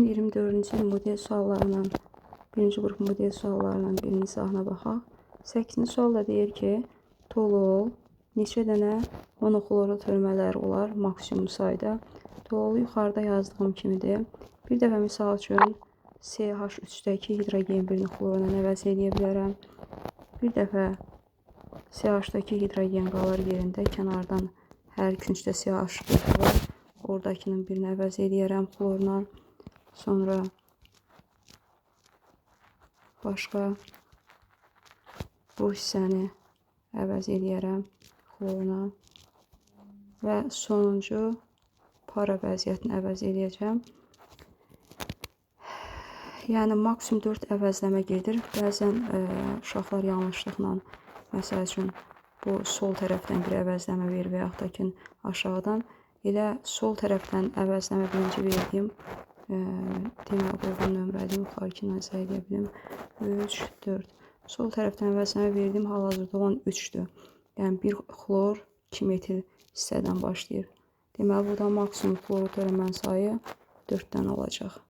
2024-cü il model suallarından, birinci qrup model suallarından birinin izahına baxaq. 8-ci sualda deyir ki, toluol neçə dənə monoxlorlu törmələri olar maksimum sayda? Toluolu yuxarıda yazdığım kimidir. Bir dəfə misal üçün CH3-dəki hidrogen birini xlorla əvəz eləyə bilərəm. Bir dəfə CH-dakı hidrogen qalır yerində, kənardan hər küncdə CH qrupu var. Oradakının birini əvəz eləyərəm xlorla. Sonra başqa bu hissəni əvəz eləyərəm xlorla. Və sonuncu para vəziyyətini əvəz eləyəcəm. Yəni maksimum 4 əvəzləmə gedir. Bəzən uşaqlar yanlışlıqla, məsəl üçün, bu sol tərəfdən bir əvəzləmə verir və yaxud da ki, aşağıdan. Elə sol tərəfdən əvəzləmə birinci verdiyim, demək uyğun nömrəliyim, yuxarıkından izah edə bilim. 3, 4. Sol tərəfdən əvəzləmə verdiyim hal-hazırda olan 3-dür. Yəni 1 xlor 2 metil hissədən başlayır. Deməli, burada maksimum xloru törəmən sayı 4 dənə olacaq.